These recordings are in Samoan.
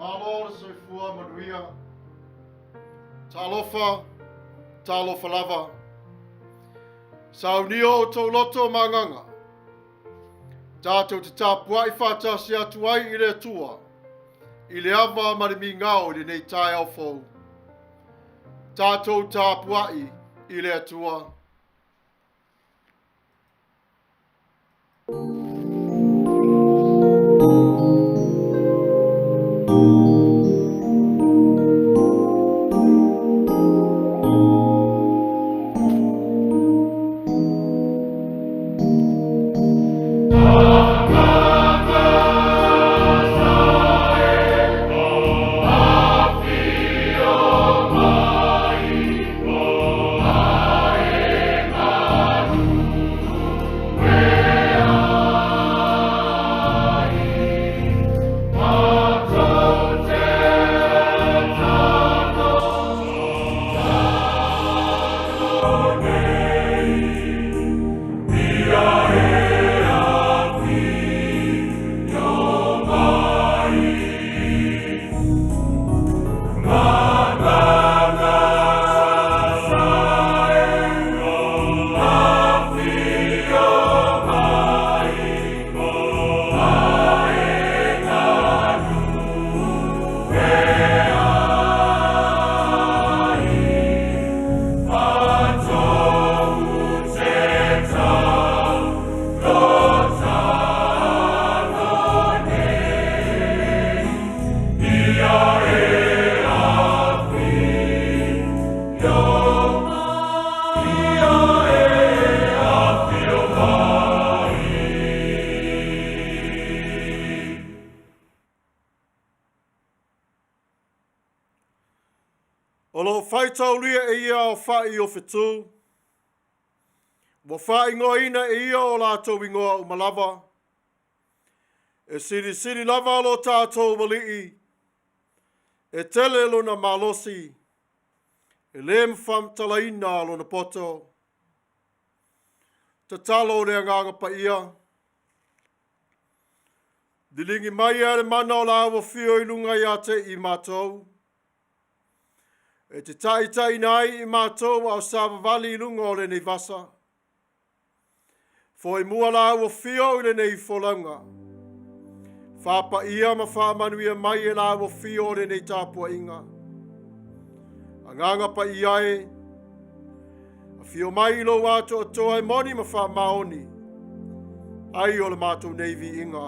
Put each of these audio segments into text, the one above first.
Malo le soifua manuia. Talofa, talofa lava. Saunia outou loto ma agaga. Tātou te tapuai whātasi atu ai i le Atua, i le ava ma le migao i lenei taeao fou. Tātou tapuai i le Atua. O lo o faitaulia e ia aofai o Whetū, ua faaigoaina e ia o latou ingoa uma lava. E silisili lava lo tātou Alii, e tele lona malosi, e le mawhamtalaina lona poto. Tatalo le agaga paia. Lilingi mai e le mana o la ua fio i lunga ia te i mātou. E te taitaina ai i mātou ao savavali i lunga o lenei vasa. Foi mua la ua fio i lenei folauga. Whāpaia ma whāmanuia mai e la ua fio o lenei tāpuainga. Agaga paia e, a fio mai i lou atoatoa e moni ma whaamaoni. Ai o le mātou nei viiga.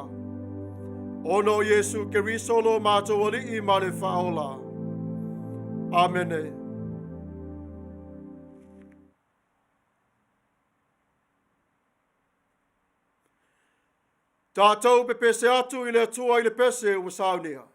Ona o Iesu Keriso lo mātou Alii ma le Faaola. Amene. Tātou pepese atu i le Atua i le pese ua saunia.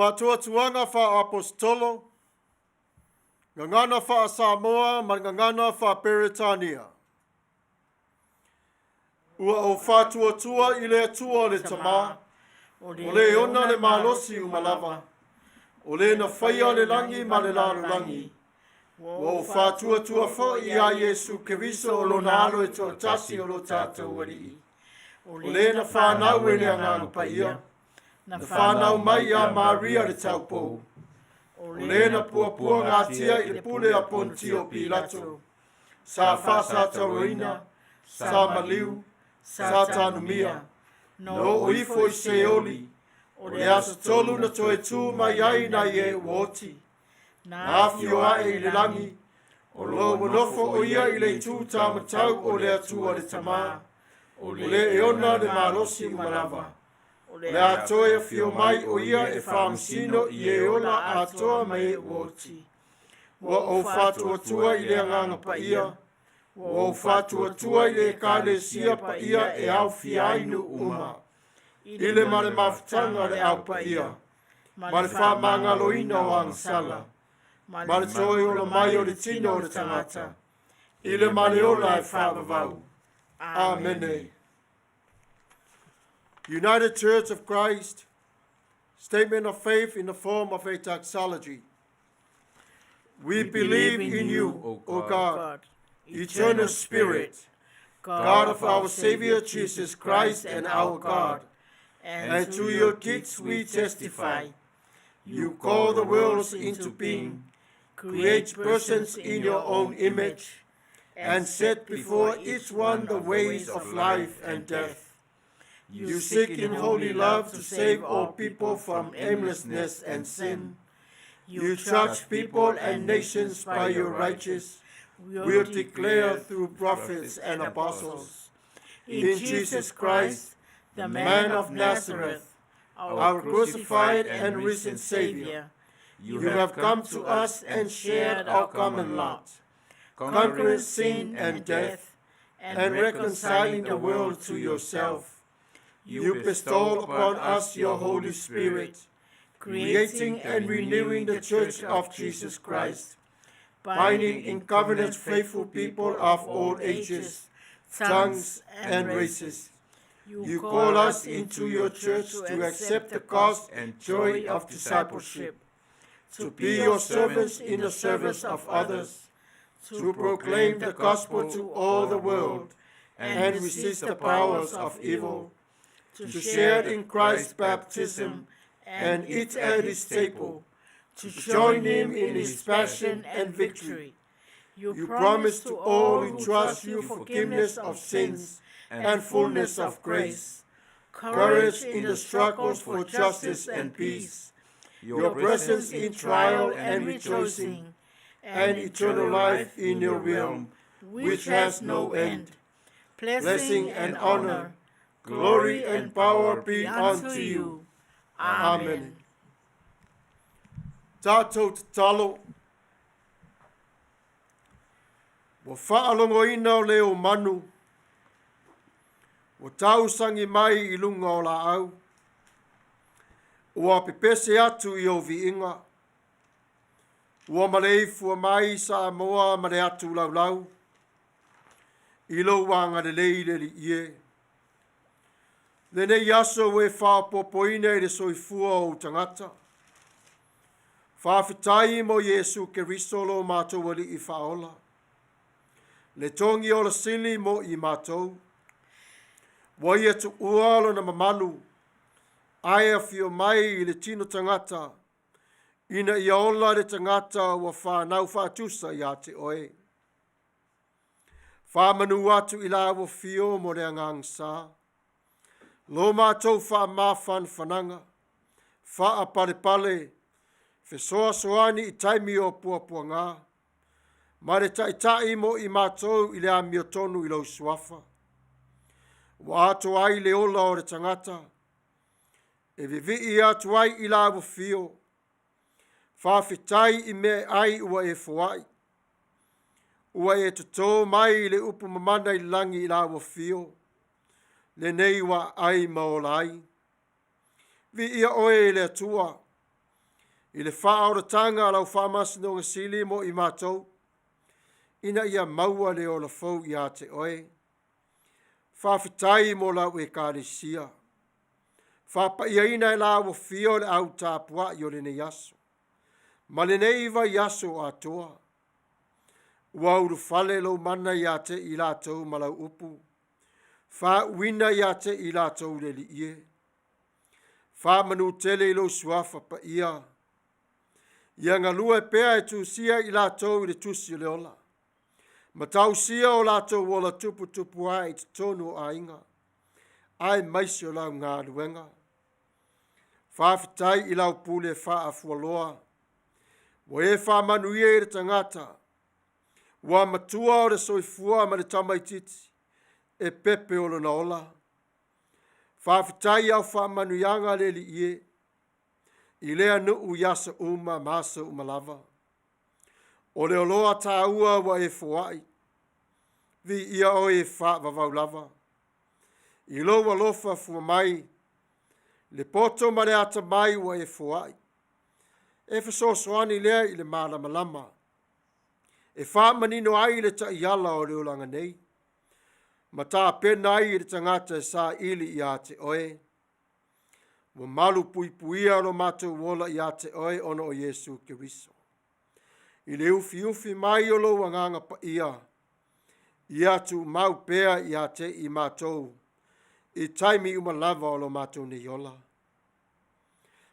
Faatuatuaga faa-Aposetolo, Gagana faa-Samoa ma le Gagana faa-Peretania. Ua ou faatuatua i le Atua le Tama, o le ona le malosi uma lava, o le na faia le lagi ma le lalolagi. Ua ou faatuatua foi iā Iesu Keriso o lona Alo e toatasi o lo tatou Alii, o le na fanau e le Agaga Paia, na fanau mai iā Maria le taupou, o le na puapuagatia i le pule a Ponitio Pilato, sa faasatauaina, sa maliu, sa tanumia, na oo ifo i Seoli, o le aso tolu na toe tū mai ai nai e ua oti, na afio ae i le lagi, o lo ua nofo o ia i le itu tāmatau o le Atua le Tama, o le e ona le malosi uma lava. O le a toe afio mai o ia e faamasino i e ola atoa ma e ua oti. Ua ou faatuatua i le Agaga Paia, ua ou faatuatua i le Ekalesia paia e aofia ai nuu uma, i le ma le mafutaga a le Au Paia, ma le faamagaloina o agasala, ma le toe ola mai o le tino o le tagata, i le ma le ola e faavavau. Amene. United Church of Christ, Statement of Faith in the form of a doxology. We believe in you, O God, eternal Spirit, God of our Savior Jesus Christ and our God, and to your deeds we testify. You call the worlds into being, create persons in your own image, and set before each one the ways of life and death. You seek in holy love to save all people from aimlessness and sin. You judge people and nations by your righteous will declare through prophets and apostles. In Jesus Christ, the man of Nazareth, our crucified and risen Savior, you have come to us and shared our common lot, conquering sin and death, and reconciling the world to yourself. You bestow upon us your Holy Spirit, creating and renewing the Church of Jesus Christ, binding in covenant faithful people of all ages, tongues, and races. You call us into your church to accept the cost and joy of discipleship, to be your servants in the service of others, to proclaim the gospel to all the world and resist the powers of evil, to share in Christ's baptism and eat at his table, to join him in his passion and victory. You promise to all who trust you forgiveness of sins and fullness of grace, courage in the struggles for justice and peace, your presence in trial and rejoicing, and eternal life in your realm, which has no end. Blessing and honor, glory and power be unto you. Amen. Tātou tatalo. Ua faalogoina o leo manu. Ua tausangi mai i luga o laau. Ua pepese atu i ou viiga. Ua maleifua mai Samoa ma le atu laulau. I lou agalelei i le Alii e. Lenei aso ua e faaopoopoina i le soifua o ou tagata. Faafetai mo Iesu Keriso lo matou Alii faaola. Le togi ola sili mo i matou. Ua ia tuua lona mamalu, ae afio mai i le tino tagata, ina ia ola le tagata ua fanau faatusa ia te oe. Faamanu atu i lau afio mo le Agaga Sa. Lo matou faamafanafanaga, faapalepale, fesoasoani i taimi o puapuaga, ma le taitai mo i matou i le amiotonu i lou suafa. Ua atoa ai le ola o le tagata, e vivii atu ai i lau afio, faafetai i mea e ai ua e foai. Ua e totō mai le upu mamana i le lagi i lau afio, lenei ua ai ma ola ai. Viia oe e le Atua. I le faaolataga a lau faamasinoga sili mo i matou, ina ia maua le ola fou ia te oe. Faafetai mo lau ekalesia. Faapaiaina e la ua fia o le au tapuai o lenei aso, ma lenei vai aso atoa. Ua ulufale lou mana ia te i latou ma lau upu, faauuina ia te i latou le Alii e. Faamanu tele i lou suafa paia. Ia galue pea e tusia i latou i le tusi o le ola, ma tausia o latou ola tuputupu ae i totonu o aiga, aemaise o lau galuega. Faafetai i lau pule faafualoa, ua e faamanuia i le tagata, ua matua o le soifua ma le tamaititi, e pepe o lona ola. Faafetai i au faamanuiaga le Alii e, i lea nuu i aso uma ma aso uma lava. O le oloa taua ua e foai, viia oe e faavavau lava. I lou alofa fua mai, le poto ma le atamai ua e foai. E fesoasoani lea i le malamalama, e faamanino ai le taiala o le olaga nei, ma tapena ai le tagata e saili ia te oe. Ua malu puipuia lo matou ola ia te oe ona o Iesu Keriso. I le ufiufi mai o lou agaga paia, ia tumau pea ia te i matou, i taimi uma lava o lo matou nei ola.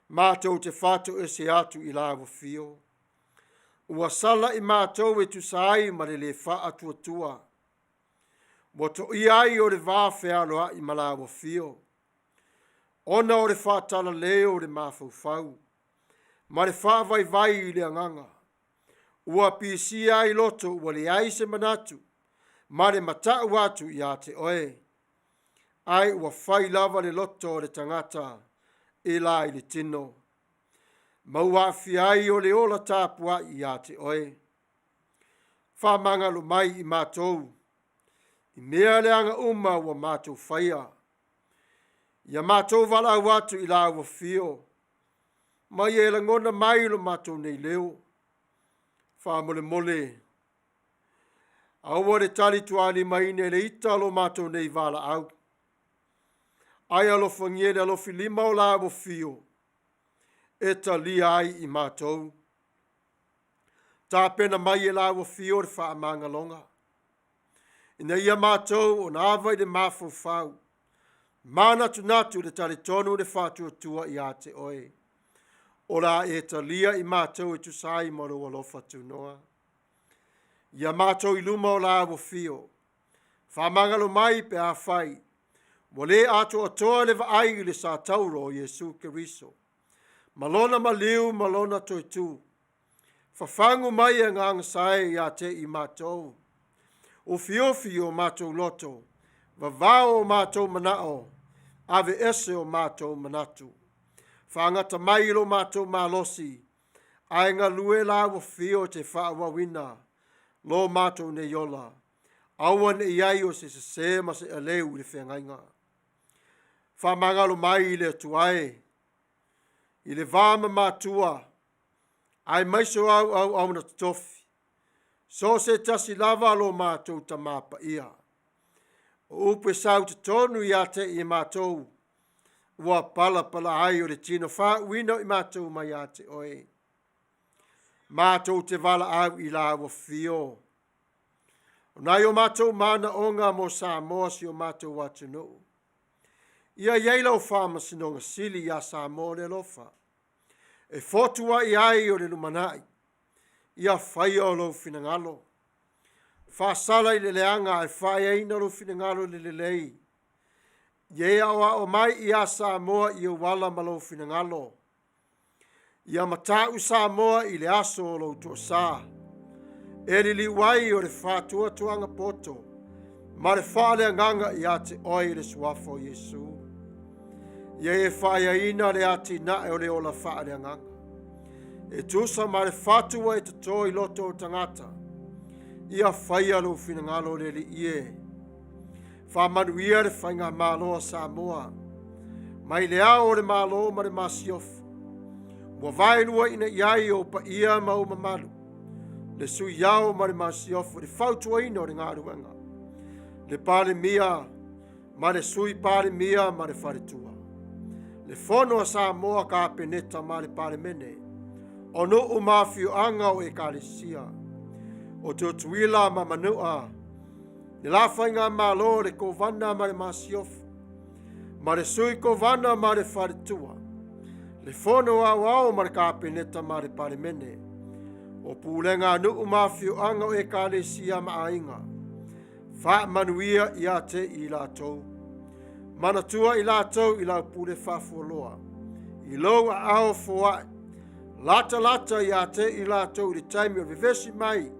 Matou te fatoese atu i la afio, ua sala i matou e tusa ai ma le le faatuatua. Ua toia ai o le va fealoai ma la afio, ona o le faatalale o le mafaufau, ma le faavaivai i le agaga. Ua pisia ai loto ua leai se manatu, ma le matau atu ia te oe. Ai ua fai lava le loto o le tagata e la i le tino. Ma ua aafia ai o le ola tapuai ia te oe. Faamagalo mai i matou, i mea leaga uma ua matou faia. Ia matou valaau atu i la ua fio, ma ia e lagona mai lo matou nei leo. Faamolemole, aua le tali tualimaina e le ita lo matou nei valaau. Ae alofagia le alofilima o la ua fio, e talia ai i matou. Tapena mai e la ua fio le faamagaloga, ina ia matou ona ava i le mafaufau, manatunatu le talitonu le faatuatua ia te oe. O le a e talia i matou e tusa ai ma lou alofa tunoa. Ia matou i luma o la ua fio, faamagalo mai pe afai, ua le atoatoa le vaai i le satauro o Iesu Keriso, ma lona maliu ma lona toetū. Fafagu mai e agaga sae ia te i matou. Ufiufi o matou loto, vavao o matou manao, ave ese o matou manatu. Faagata mai i lo matou malosi, ae galue la ua fio te faaauauina lo matou nei ola. Aua ne i ai o se sese ma se aleu i le feagaiga. Faamagalo mai i le Atua e, i le va ma matua, aemaise o au auauna totofi, so o se tasi lava lo matou Tamā Paia. O upu e sau totonu ia te i matou, ua palapala ai o le tino faauuina o i matou mai ia te oe. Matou te valaau i la ua fio. O nai o matou manaoga mo Samoa si o matou atunuu. Ia i ai lau faamasinoga sili iā Samoa le alofa, e fotu ai ai o le lumanai, ia faia o lou finagalo. Faasala i le leaga ae faaeaina lou finagalo i le lelei. Ia e aoao mai iā Samoa i ou ala ma lou finagalo. Ia matau Samoa i le aso o lou toasā, e liliu ai o le faatuatuaga poto ma le faaleagaga ia te oe i le suafa o Iesu. Ia e faaeaina le atinae o le ola faaleagaga, e tusa ma le fatu ua e toto i loto o tagata. Ia faia lou finagalo le Alii e. Faamanuia le faigamalo a Samoa, mai le ao o le Malo ma le masiofo. Ua vaeluaina i ai ou paia ma ou mamalu, le Sui Ao ma le Masiofo i le fautuaina o le galuega, le Palemia ma le Sui Palemia ma le Faletua, le Fono a Samoa, Kapeneta ma le Palemene, o nuu ma afioaga o Ekalesia, o Tutuila ma Manua, le la faigamalo, le Kovana ma le Masiofo, ma le Sui Kovana ma le Faletua, le Fono Aoao ma le Kapeneta ma le Palemene, o pulega a nuu ma afioaga o Ekalesia ma aiga, faamanuia ia te i latou. Manatua i latou i lau pule faafualoa, i lou aao foai, latalata ia te i latou i le taimi o le vevesi mai,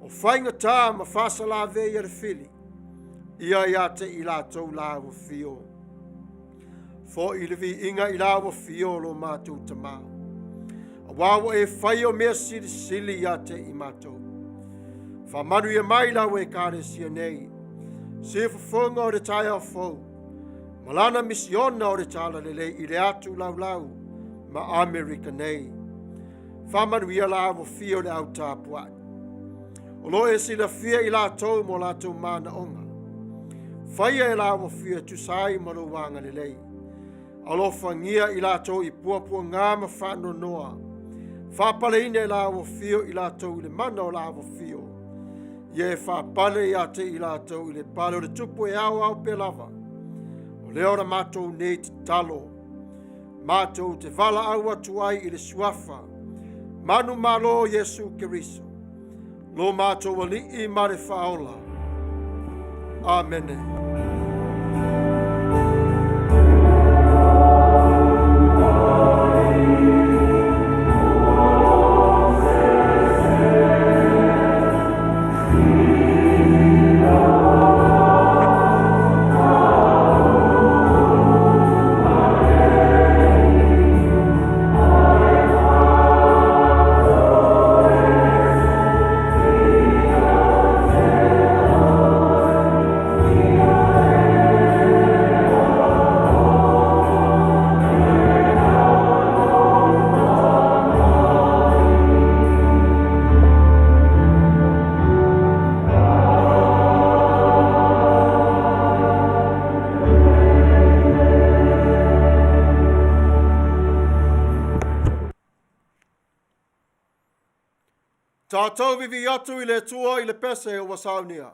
o faigata ma faasalavei a le fili, ia ia te i latou lau afio. Foi le viiga i lau afio lo matou Tamā, aua ua e faia o mea silisili ia te i matou. Faamanuia mai lau Ekalesia nei, siufofoga o le taeao fou, ma lana misiona o le Talalelei i le atu laulau ma Amerika nei. Faamanuia lau afio le au tapuai. O lo o e silafia i latou mo latou manaoga. Faia e lau afio e tusa ai ma lou agalelei. Alofagia i latou i puapuaga ma faanoanoa. Faapaleina e lau afio i latou i le mana o lau afio. Ia e faapale ia te i latou i le pale o le tupu e ao ao pea lava. O lea o la matou nei tatalo. Matou te valaau atu ai i le suafa manumalo o Iesu Keriso, lo matou Alii ma le Faaola. Amene. Tatou vivi atu i le Atua i le pese ua saunia.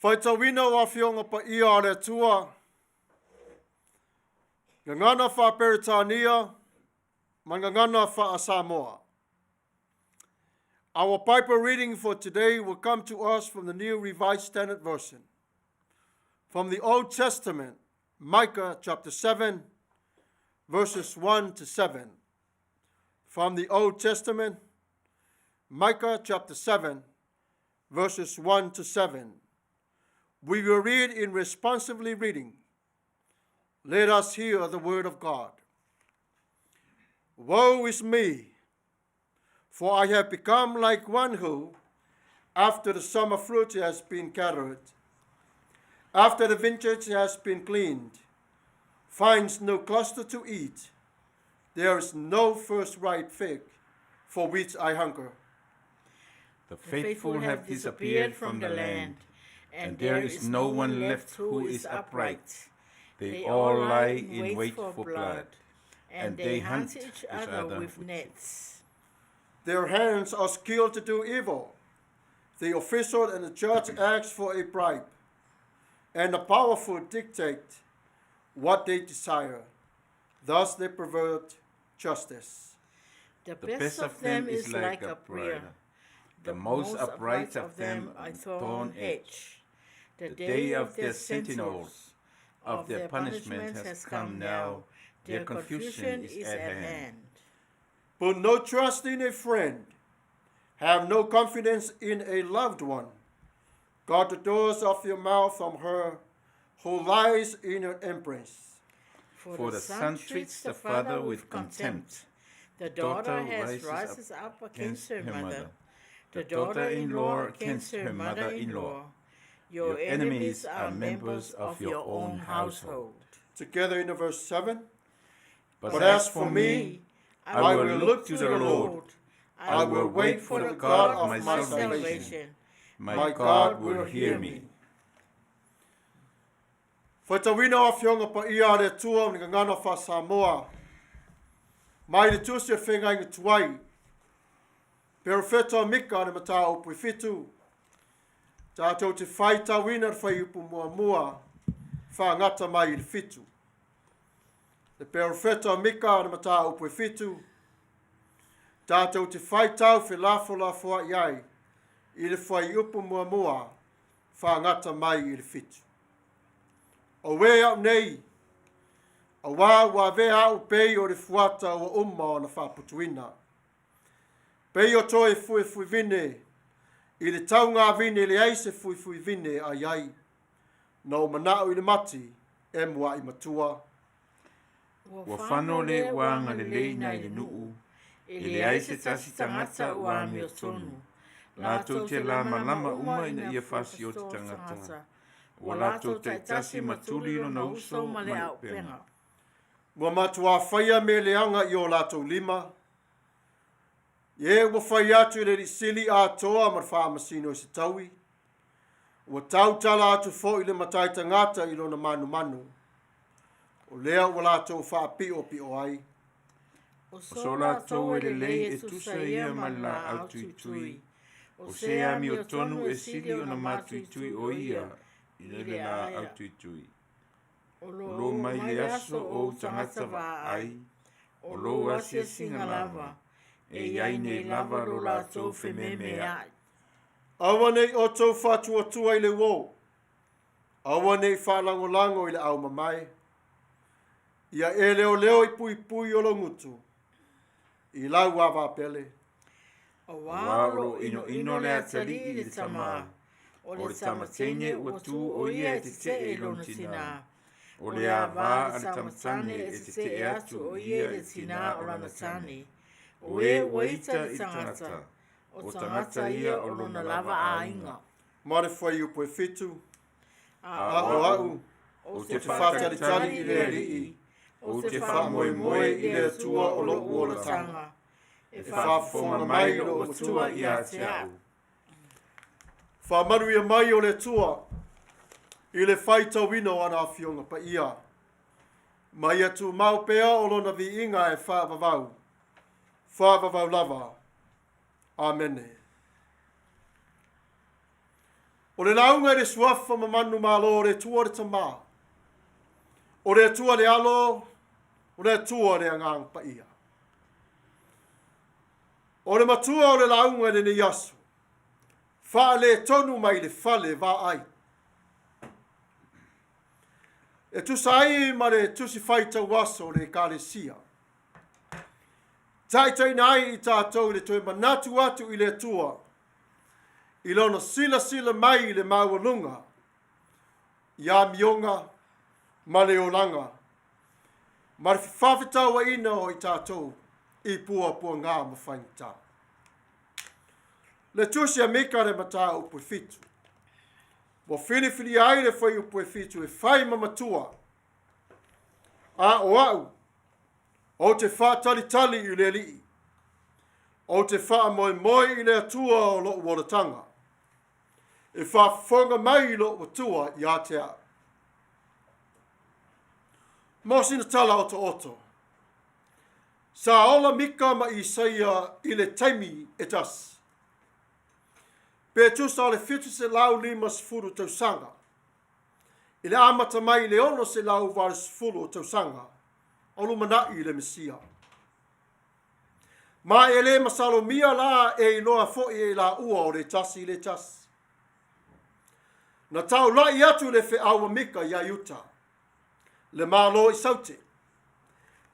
Faitauina o Afioga Paia a le Atua, Gagana Faa-Peretania ma Gagana Faa-Samoa. Our Bible reading for today will come to us from the New Revised Standard Version. From the Old Testament, Micah chapter 7, verses 1 to 7. From the Old Testament, Micah chapter 7, verses 1 to 7. We will read in responsively reading. Let us hear the word of God. Woe is me, for I have become like one who, after the summer fruit has been gathered, after the vintage has been cleaned, finds no cluster to eat. There is no first ripe fig for which I hunger. The faithful have disappeared from the land, and there is no one left who is upright. They all lie in wait for blood, and they hunt each other with nets. Their hands are skilled to do evil. The official and the judge ask for a bribe, and the powerful dictate what they desire. Thus they pervert justice. The The best of them is like a briar, the most upright of them a a thorn thorn hedge. hedge. The The day of their sentinels, of their punishment has come now. Their confusion is at hand. Put no trust in a friend. Have no confidence in a loved one. Guard the doors of your mouth from her who lies in her embrace. For the son treats the father with contempt. The daughter Daughter has rises rises up up against against her her mother. mother. The The daughter-in-law daughter-in-law against against her her mother-in-law. mother-in-law. Your Your enemies enemies are are members members of of your your own own household. household. Together in the verse 7. But But as as for for me, me, I I will will look look to to the the Lord. Lord. I I will will wait wait for for the the God God of of my my salvation. salvation. My My God God will will hear hear me. me. Faitauina o Afioga Paia a le Atua o le Gagana Faa-Samoa, mai le Tusi o le Feagaiga Tuai, Perofeta o Mika le mataupu e fitu, tātou te faitauina le fuaiupu muamua, faagata mai i le fitu. Le Perofeta o Mika le mataupu e fitu, tātou te faitau felafolafoa'i ai i le fuaiupu muamua, faagata mai i le fitu. Auē a'u nei, auā ua avea a'u pei o le fuata ua uma ona faaputuina. Pei o toe fuifuivine i le taugāvine leai se fuifuivine e ai ai. Na ou mana'o i le mati e mua'i matua. Ua fano le ua agalelei nai le nuu, e leai se tasi tagata ua amiotonu. Latou te lamalama uma ina ia fasioti tagata. Ua latou taitasi ma tuli lona uso ma le auupega. Ua matuā faia mea leaga i o latou lima, e ua fai atu i le Alii Sili atoa ma le faamasino i se taui, ua tautala atu foi le matai tagata i lona manumanu, o lea ua latou faapiʻopiʻo ai. O O so so latou latou e e lelei lelei e e tusa tusa ia ia ma ma le le laau laau tuitui. tuitui. O O se se amiotonu amiotonu e e sili sili ona ona matuitui matuitui o o ia ia i i le le aea. laau tuitui. O O lo lo oo mai mai le le aso aso o o ou ou tagata tagata vaai, vaai, o o lou lou asiasiga asiasiga lava, lava, e e i ai i ai nei nei lava lava lo lo latou latou fememea'i. fememea'i. Aua ne i outou faatuatua i le uō, aua ne i faalagolago i le aumamae. Ia e leoleo i puipui o lou gutu, i lau ava pele. Auā Auā o o loo loo inoino inoino le le atalii atalii i i le le tamā, tamā, o o le le tama tama teine teine ua ua tu tu o o ia ia e e tetee tetee i i lona lona tinā. tinā. O O le le avā avā le a le tama tama tane tane e e tetee tetee atu atu o o ia i ia le i tinā tinā o o lana lana tane. tane. O O e e ua ua ita ita le i le tagata, tagata, o o tagata tagata ia ia o o lona lona lava lava aiga. aiga. Ma le fuaiupu e fitu, A a A o o o a'u, a'u, a'u, ou ou te te ou te faatalitali faatalitali i i le le Alii, Alii, ou ou te te faamoemoe faamoemoe i i le le Atua Atua o o lo'u lo'u olataga, olataga, e e E faafofoga faafofoga faafofoga mai mai mai lou lou lou matua matua matua ia ia te te a'u. a'u. Faamanuia mai o le Atua i le faitauina o ana afioga paia. Ma ia tumau pea o lona viiga e faavavau, faavavau lava. Amene. O le lauga i le suafa ma manumalo o le Atua le Tama, o le Atua le Alo, o le Atua le Agaga Paia. O le matua o le lauga i lenei aso, faaletonu mai le fale vaai. E tusa ai ma le tusi faitau aso o le Ekalesia. Taitaiina ai i tatou i le toe manatu atu i le Atua i lona silasila mai i le maualuga i amioga ma le olaga ma le faafetauaiga o i tatou i puapuaga ma faigata. Le tusi a Mika le mataupu e 7. Ua filifilia ai le fuaiupu e 7 e fai ma matua. A o au, ou te faatalitali i le Alii. Ou te faamoemoe i le Atua o lou olataga. E faafofoga mai i lou Atua ia te au. Mo sina tala otooto, sa ola Mika ma Isaia i le taimi e tasi. Pe tusa o le 750 tausaga, i le amata mai i le 680 o tausaga o lumanai le Mesia. Ma e le masalomia la e iloa foi e i laua o le tasi i le tasi. Na taulai atu le feau a Mika iā Iuta, le Malo i Saute.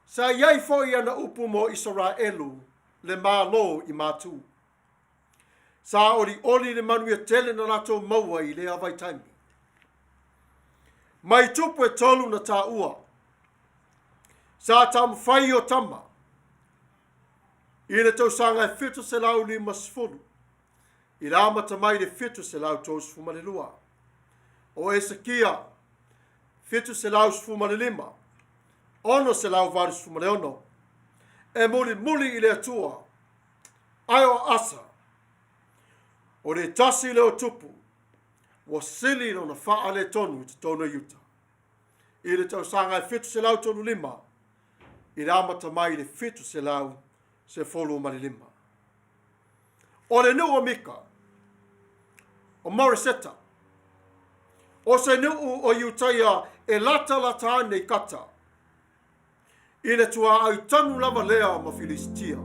Sa i ai foi ana upu mo Isaraelu, le Malo i Matu. Sa olioli le manuia tele na latou maua i lea vaitaimi. Mai tupu e tolu na taua, sa taumafai Iotama i le tausaga e 750 i le amata mai i le 732. O Esekia 715, 686 e mulimuli i le Atua, ae o Asa, o le tasi lea o tupu ua sili lona faaletonu i totonu o Iuta. I le tausaga e 735, i le amata mai i le 715. O le nuu o Mika, o Moreseta, o se nuu o Iutaia e latalata ane i Kata, i le tuaai tonu lava lea ma Filisitia.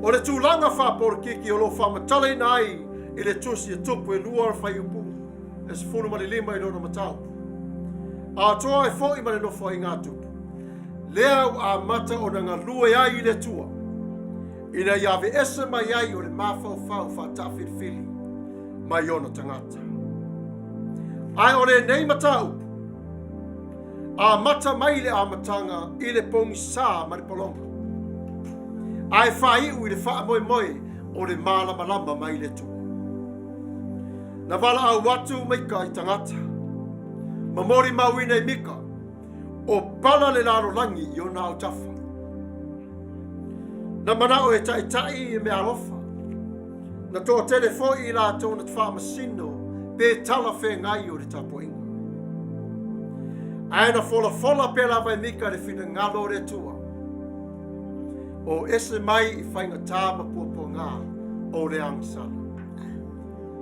O le tulaga faapolokiki o lo o faamatalaina ai i le tusi e tupu e lua fuaiupu e 15 i lona mataupu. Atoa ai foi ma le nofoaiga a tupu, lea ua amata ona galue ai i le Atua, ina ia aveese mai ai o le mafaufau faataafilifili mai ona tagata. Ae o lenei mataupu, amata mai i le amataga i le pogisā ma le pologa, ae faaiu i le faamoemoe o le malamalama mai le Atua. Na valaau atu Mika i tagata, ma molimauina i Mika, o pala le lalolagi i ona autafa. Na manao e taitai e meaalofa, na toatele foi i latou na faamasino pe talafeagai o le tapuaiga. Ae na folafola pea lava e Mika le finagalo o le Atua, o ese mai i faigata ma puapuaga o le agasala.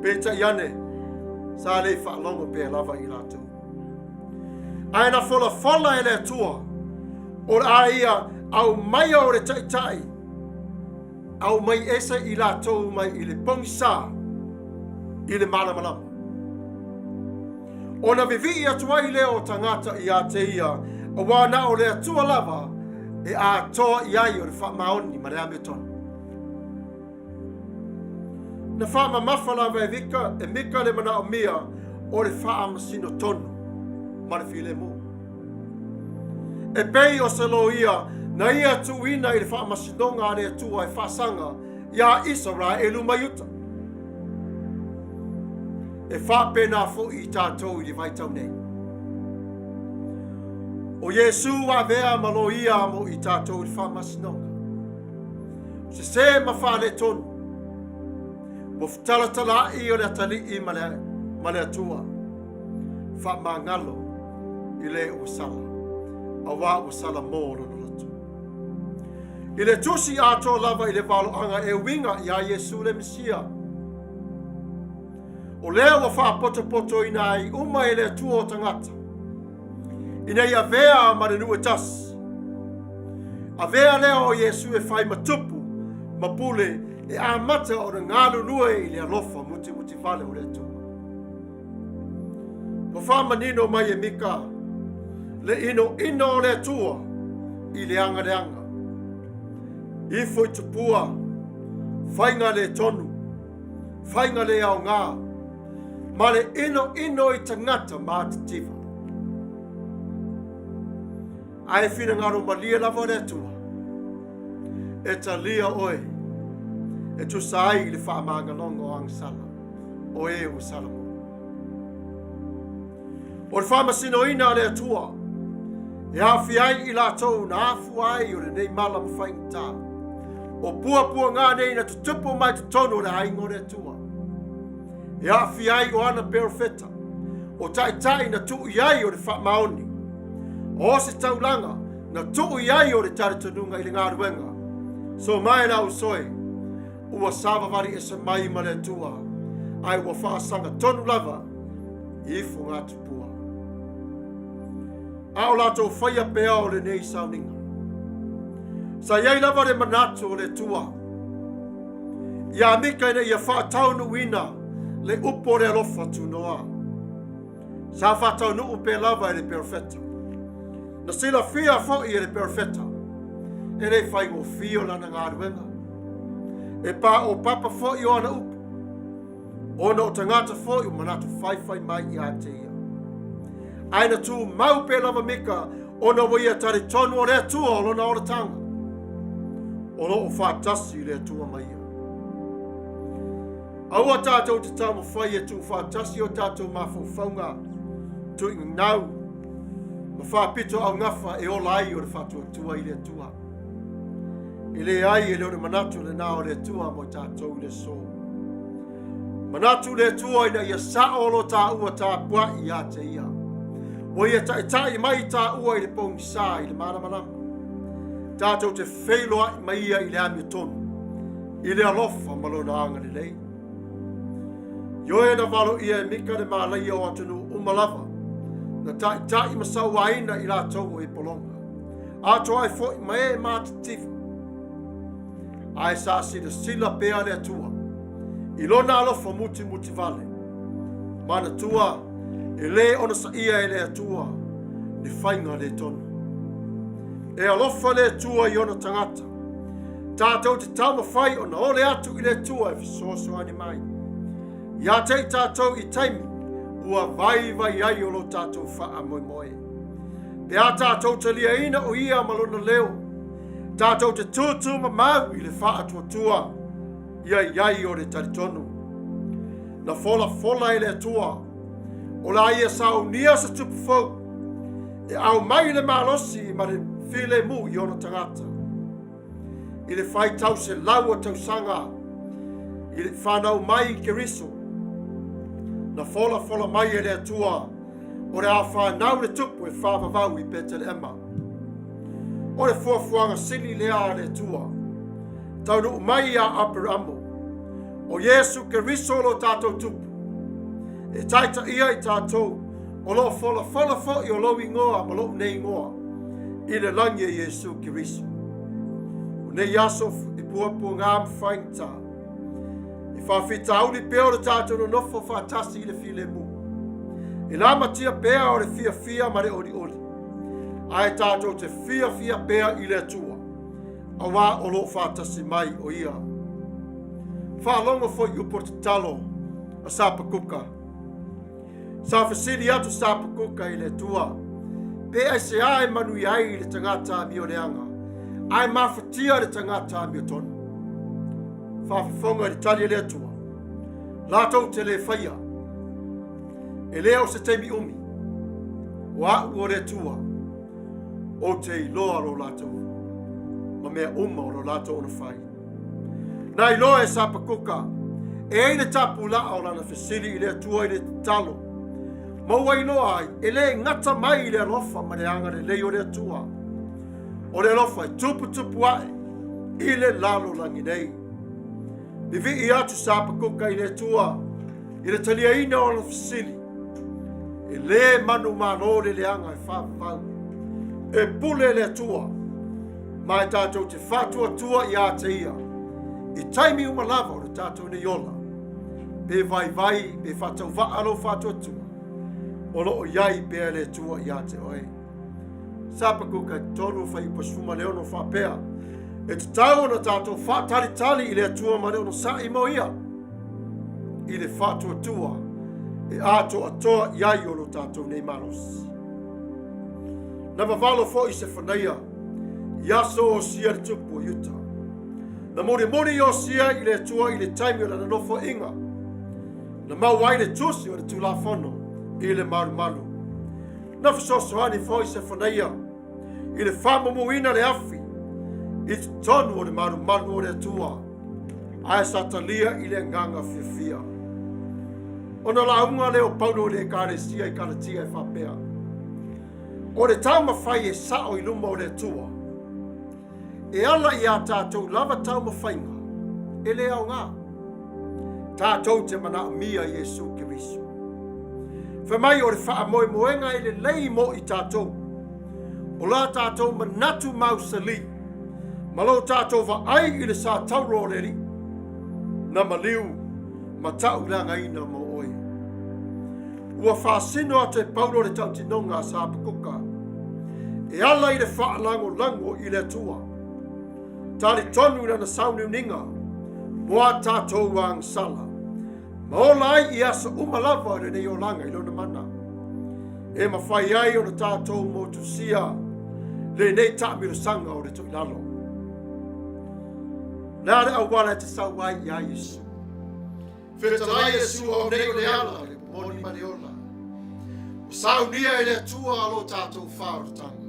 Peitai ane, sa le faalogo pea lava i latou. Ae na folafola e le Atua, o le a ia aumaia o le taitai, aumai ese i latou mai i le pogisā i le malamalama. Ona vivii atu ai lea o tagata iā te ia, auā na o le Atua lava e atoa i ai o le faamaoni ma le amiotonu. Na faamamafa lava e Mika, e Mika le manaomia o le faamasino tonu ma le filemu. E pei o se loia na ia tuuina i le faamasinoga a le Atua e faasaga iā Isaraelu ma Iuta. E faapena foi i tatou i le vaitau nei. O Iesu ua avea ma loia mo i tatou i le faamasinoga. Sesē ma faaletonu. Ua fetalatalaai o le atalii ma le, ma le Atua. Faamagalo i le ua sala, auā ua sala mō lona loto. I le tusi atoa lava i le valoaga e uiga iā Iesu le Mesia. O lea ua faapotopotoina ai uma e le Atua o tagata, ina ia avea ma le nuu e tasi. Avea lea o Iesu e fai ma tupu ma pule e amata ona galulue i le alofa mutimutivale o le Atua. Ua faamanino mai e Mika le inoino o le Atua i le agaleaga. Ifo i tupua, faiga le tonu, faiga le aoga, ma le inoino i tagata matitiva. Ae finagalo malie lava le Atua e talia oe e tusa ai i le faamagaloga o agasala o e ua salamo. O le faamasinoina a le Atua e aafia ai i latou na afua ai o lenei mala ma faigata. O puapuaga nei na tutupu mai totonu o le aiga o le Atua. E aafia ai o ana perofeta, o taitai na tuu i ai o le faamaoni, o se taulaga na tuu i ai o le talitonuga i le galuega. So mai la usoe, ua savavali ese mai ma le Atua, ae ua faasaga tonu lava i ifogatupua. A o latou faia pea o lenei sauniga. Sa i ai lava le manatu o le Atua iā Mika ina ia faataunuuina le upu o le alofa tunoa. Sa faataunuu pea lava e le perofeta. Na silafia foi e le perofeta, e le faigofie o lana galuega. E paopapa foi o ana upu, ona o tagata foi o manatu faifai mai ia te ia. Ae na tumau pea lava Mika ona ua ia talitonu o le Atua o lona olataga. O lo o faatasi le Atua ma ia. Aua tatou te taumafai e tuufaatasi o tatou mafaufauga tuuinau ma faapito augafa e ola ai o le faatuatua i le Atua. E leai, e le o le manatu lena o le Atua mo tatou i le aso. Manatu le Atua ina ia sao lo taua tapuai ia te ia. Ua ia taitai mai taua i le pogisa i le malamalama. Tatou te feiloai ma ia i le amiotonu, i le alofa ma lona agalelei. Ioe na valoia e Mika le malaia o atunuu uma lava, na taitai ma sauaina i latou o Epolona, atoa ai foi ma e matitiva. Ae sa silasila pea le Atua i lona alofa mutimutivale. Manatua, e lē onosaia e le Atua le faiga le tonu. E alofa le Atua i ona tagata. Tatou te taumafai ona ole atu i le Atua e fesoasoani mai. Ia te i tatou i taimi ua vaivai ai o lo tatou faamoemoe. Pe a tatou taliaina o ia ma lona leo, tatou te tūtū mamau i le faatuatua ia i ai o le talitonu. Na folafola e le Atua, o la ia saunia se tupu fou, e aumai le malosi ma le filemu i ona tagata. I le faitau 100 o tausaga i le whanau mai i Keriso, na folafola mai e le Atua o le a whanau le tupu e whāvavau i Peteleema. O le fuafuaga sili lea a le Atua, taunuu mai iā Aperamo, o Iesu Keriso lo tatou tupu, e taitaia i tatou o lo o folafola foi o lou igoa ma lou nei igoa i le lagi e Iesu Keriso. O nei aso e puapuaga ma faigata, e faafitauli pea o le tatou nonofo faatasi i le filemu. E lamatia pea o le fiafia ma le olioli, ae tatou te fiafia pea i le Atua, auā o lo o faatasi mai o Ia. Faalogo foi upu o le tatalo a Sapakuka. Sa fesili atu Sapakuka i le Atua, pe aisea e manuia ai le tagata amioleaga, ae mafatia le tagata amiotonu. Faafofoga i le tali a le Atua, latou te le faia. E le o se taimi umi, o a'u o le Atua, ou te iloa lo latou ma mea uma o lo latou ona fai. Na iloa e Sapakuka, e ai le tapulaa o lana fesili i le Atua i le tatalo, ma ua iloa ai e le gata mai i le alofa ma le agalelei o le Atua. O le alofa e tuputupu ae i le lalolagi nei. Vivii atu Sapakuka i le Atua. I le taliaina o ana fesili, e lē manumalo le leaga e faavavau. E pule le Atua, ma e tatou te faatuatua iā te Ia i taimi uma lava o le tatou nei ola. Pe vaivai pe faatauvaa lou faatuatua, o lo o i ai pea le Atua iā te oe. Sapakuka 3 fuaiupu 16 faapea, E tatau ona tatou faatalitali i le Atua ma le onosai mo ia, i le faatuatua e atoatoa i ai o lo tatou nei malosi. Na vavalo foi Sefanaia i aso o Iosia le tupu o Iuta. Na mulimuli Iosia i le Atua i le taimi o lana nofoaiga. Na maua ai le tusi o le Tulafono i le malumalu. Na fesoasoani foi Sefanaia i le faamumuina le afi i totonu o le malumalu o le Atua, ae sa talia i le agaga fiafia. Ona lauga lea o Paulo i le Ekalesia i Kalatia e faapea, O le taumafai e sao i luma o le Atua, E ala i a tatou lava taumafaiga, e le aoga. Tatou te manaomia Iesu Keriso. Fai mai o le faamoemoega e lelei mo i tatou, o la tatou manatu mausali, ma lo tatou vaai i le sa tauro o le Alii, na maliu ma tauleagaina mo oe. Ua faasino atu e Paulo le tautinoga a Sapakuka e ala i le faalagolago i le Atua. Talitonu i lana sauniuniga mo a tatou agasala, ma ola ai i aso uma lava o lenei olaga i lona mana, e mafai ai ona tatou motusia lenei taamilosaga o le toilalo. O le a le auala e te sau ai iā Iesu? Fetalai Iesu au nei o le ala, le moni ma le ola. Ua saunia e le Atua lo tatou faaolataga.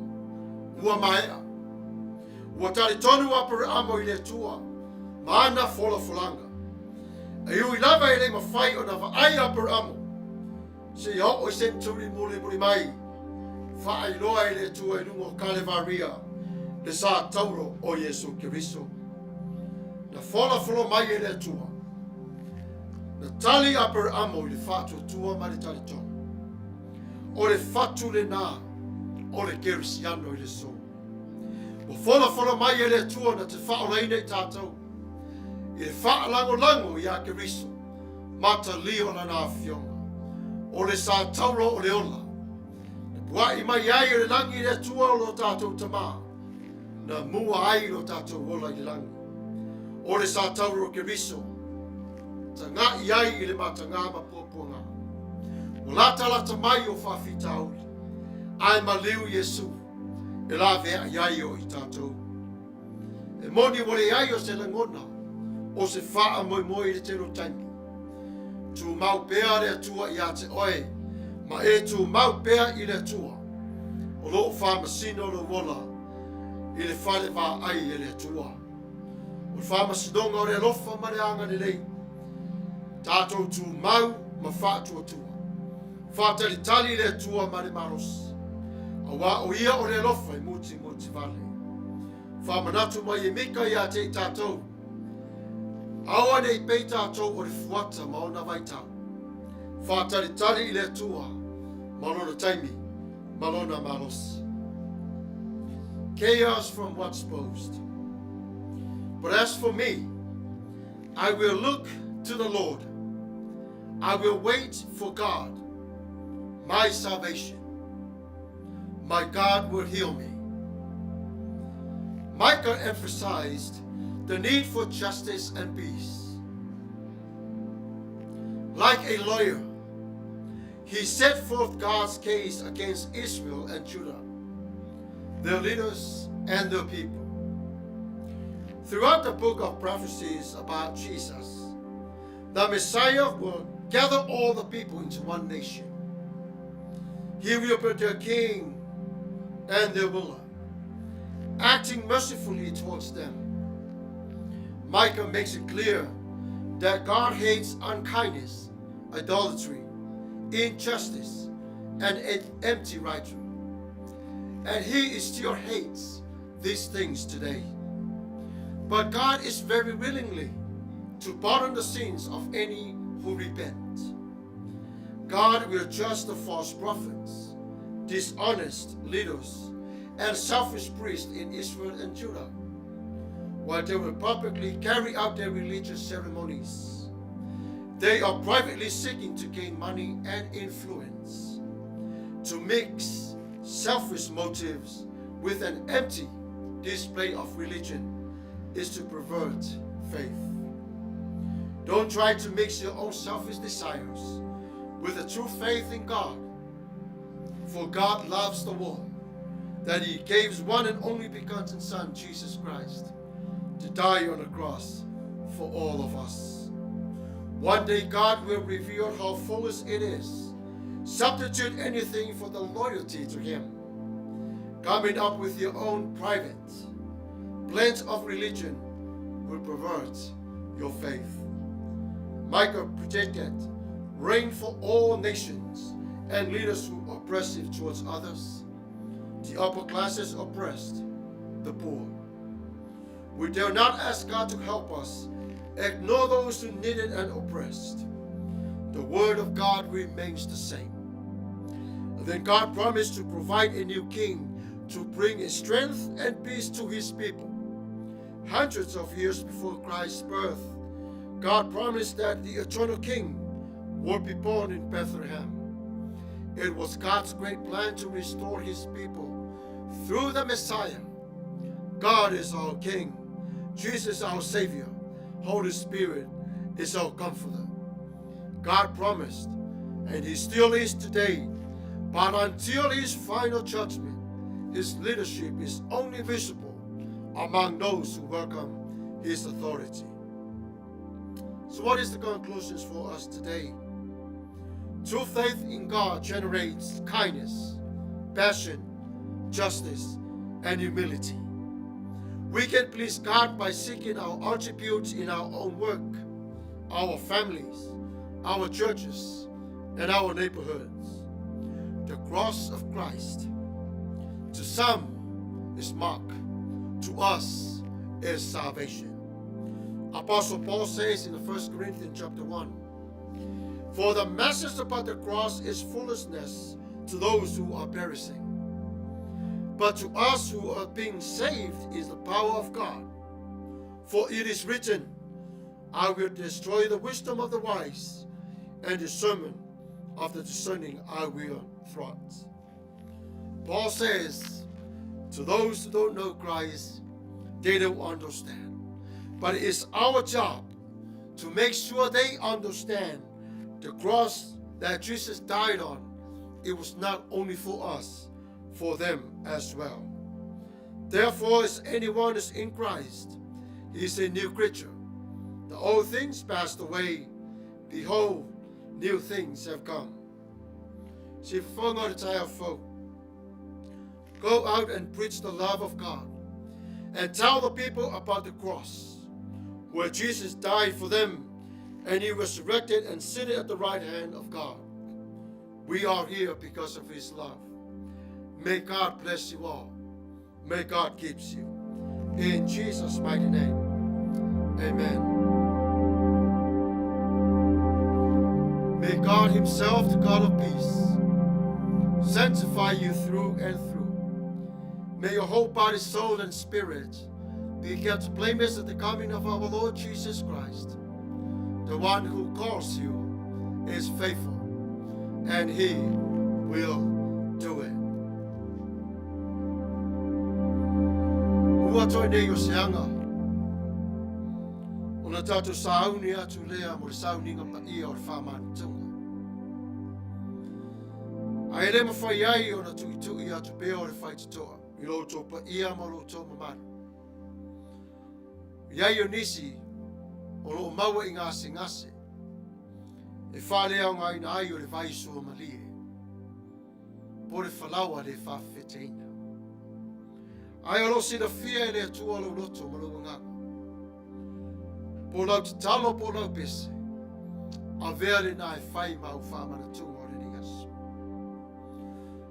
Ua maea. Ua talitonu Aperamo i le Atua ma ana folafolaga. E ui lava e le i mafai ona vaai Aperamo seia oo i senturi mulimuli mai, faailoa e le Atua i luga o Kalevaria le sa tauro o Iesu Keriso. Na folafolo mai e le Atua. Na tali Aperamo i le faatuatua ma le talitonu. O le fatu lenā o le Kerisiano i le aso. Ua folafolo mai e le Atua na te faaolaina i tatou i le faalagolago iā Keriso ma talia o lana afioga. O le sa tauro o le ola. Na pua'i mai ai o le lagi i le Atua o lo tatou Tamā, na mua ai lo tatou ola i le lagi. O le sa tauro o Keriso, taga'i ai i le matagā ma puapuagā. Ua latalata mai o faafitauli, ae maliu Iesu e lavea'i ai o i tatou. E moni ua leai o se lagona o se faamoemoe i le tele o taimi. Tumau pea le Atua iā te oe, ma e tumau pea i le Atua. O lo o faamasino lou ola i le fale vaai e le Atua. O le faamasinoga o le alofa ma le agalelei. Tatou tumau ma faatuatua. Faatalitali le Atua ma le malosi, auā o Ia o le alofa e mutimuti vale. Faamanatu mai e Mika iā te i tatou, Aua ne i pei tatou o le fuata ma ona vaitau. Faatalitali i le Atua ma lona taimi ma lona malosi. Chaos from what's posed. But as for me, I will look to the Lord. I will wait for God, my salvation. My God will heal me. Micah emphasized the need for justice and peace. Like a lawyer, he set forth God's case against Israel and Judah, their leaders and their people. Throughout the book of prophecies about Jesus, the Messiah will gather all the people into one nation. He will be their king and their ruler, acting mercifully towards them. Micah makes it clear that God hates unkindness, idolatry, injustice, and empty rhetoric. And he still hates these things today. But God is very willingly to pardon the sins of any who repent. God will judge the false prophets, dishonest leaders, and selfish priests in Israel and Judah, while they will publicly carry out their religious ceremonies. They are privately seeking to gain money and influence, to mix selfish motives with an empty display of religion is to pervert faith. Don't try to mix your own selfish desires with a true faith in God. For God loves the world, that he gave his one and only begotten Son, Jesus Christ, to die on the cross for all of us. One day God will reveal how foolish it is. Substitute anything for the loyalty to him. Coming up with your own private plans of religion will pervert your faith. Micah predicted rain for all nations and leaders who are oppressive towards others. The upper classes oppressed the poor. We dare not ask God to help us ignore those who need it and oppressed. The word of God remains the same. And then God promised to provide a new king to bring strength and peace to his people. Hundreds of years before Christ's birth, God promised that the eternal king would be born in Bethlehem. It was God's great plan to restore his people through the Messiah. God is our King, Jesus our Savior, Holy Spirit is our Comforter. God promised, and he still is today, but until his final judgment, his leadership is only visible among those who welcome his authority. So, what is the conclusions for us today? True faith in God generates kindness, passion, justice, and humility. We can please God by seeking our attributes in our own work, our families, our churches, and our neighborhoods. The cross of Christ to some is mock, to us is salvation. Apostle Paul says in the 1 Corinthians chapter 1, For the message about the cross is foolishness to those who are perishing. But to us who are being saved is the power of God. For it is written, I will destroy the wisdom of the wise, and discernment of the discerning I will thwart. Paul says, to those who don't know Christ, they don't understand. But it's our job to make sure they understand the cross that Jesus died on. It was not only for us, for them as well. Therefore, as anyone is in Christ, he is a new creature. The old things passed away. Behold, new things have come. Go out and preach the love of God and tell the people about the cross, where Jesus died for them and he resurrected and seated at the right hand of God. We are here because of his love. May God bless you all. May God keep you. In Jesus' mighty name, amen. May God himself, the God of peace, sanctify you through and through. May your whole body, soul, and spirit be kept blameless at the coming of our Lord Jesus Christ. The one who calls you is faithful, and he will do it. Ua toi nei o se anga. O na tātou sāuni atu lea mo le sauniga paia o le whāmānutunga. A e le mawhai ai o na tuitui atu pea o le whaititoa i lo tō paia ma lo tō mamalu. I ai o nisi o lo maua i ngā singase e whāleaongaina ai o le vaisoa malie. Po le falaoa le whawheteina. Ai o lo silafia e le Atua lou loto ma lou agaga. Po lau tatalo po lau pese. Avea lena e fai ma au whāmanatunga o lenei aso.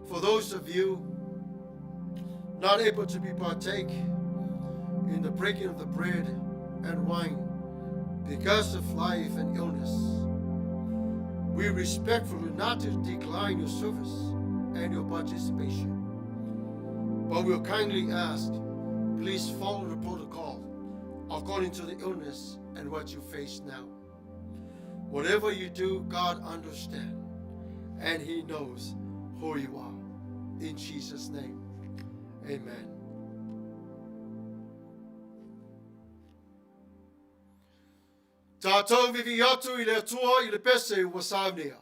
For those of you not able to be partake in the breaking of the bread and wine because of life and illness, We respectfully not to decline your service and your participation, but we'll kindly ask, please follow the protocol according to the illness and what you face now. Whatever you do, God understands, and He knows who you are. In Jesus' name, amen. Tātou vivi atu i le Atua i le pese ua saunia.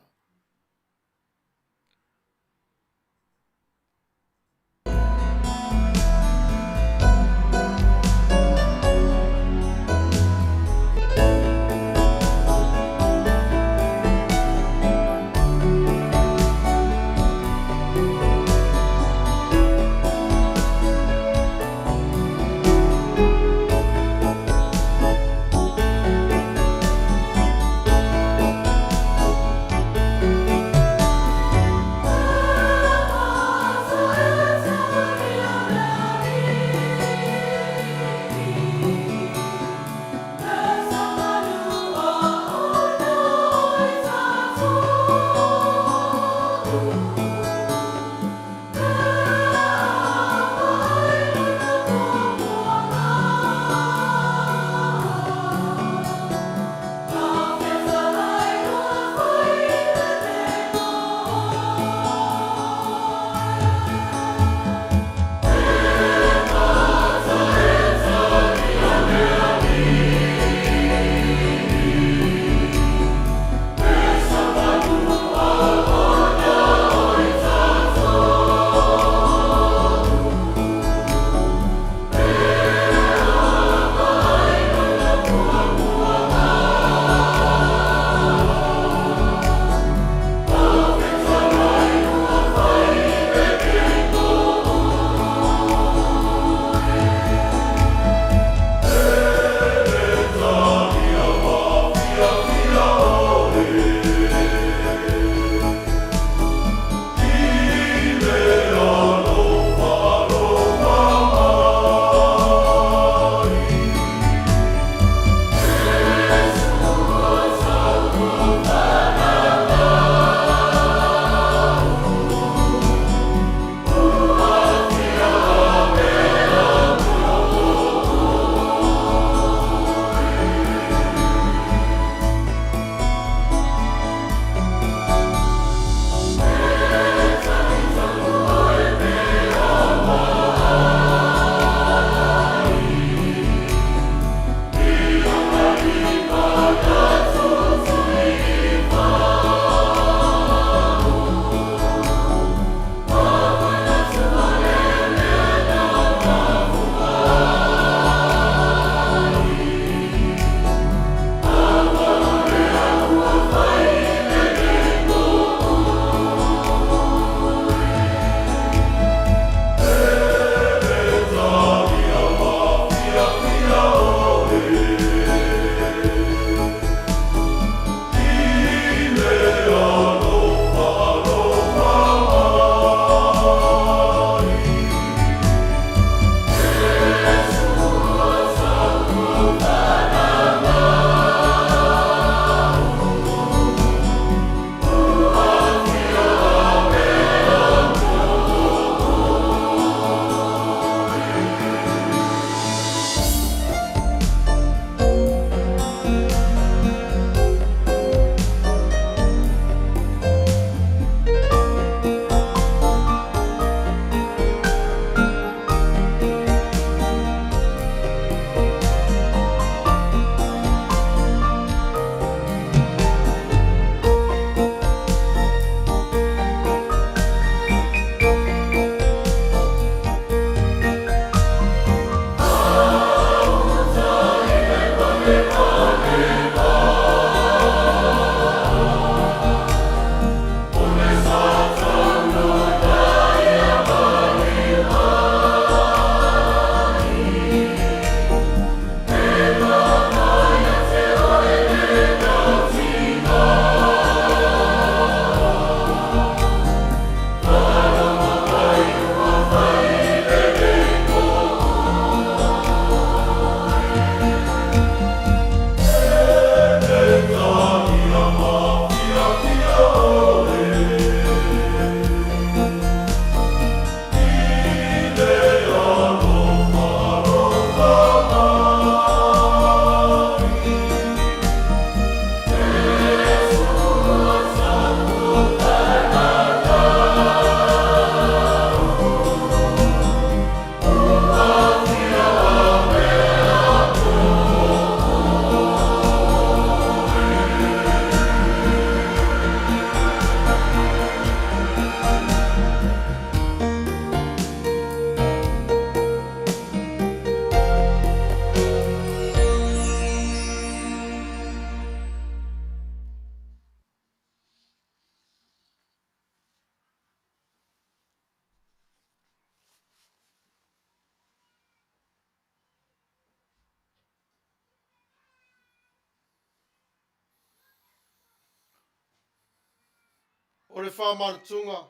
O le faamanatunga.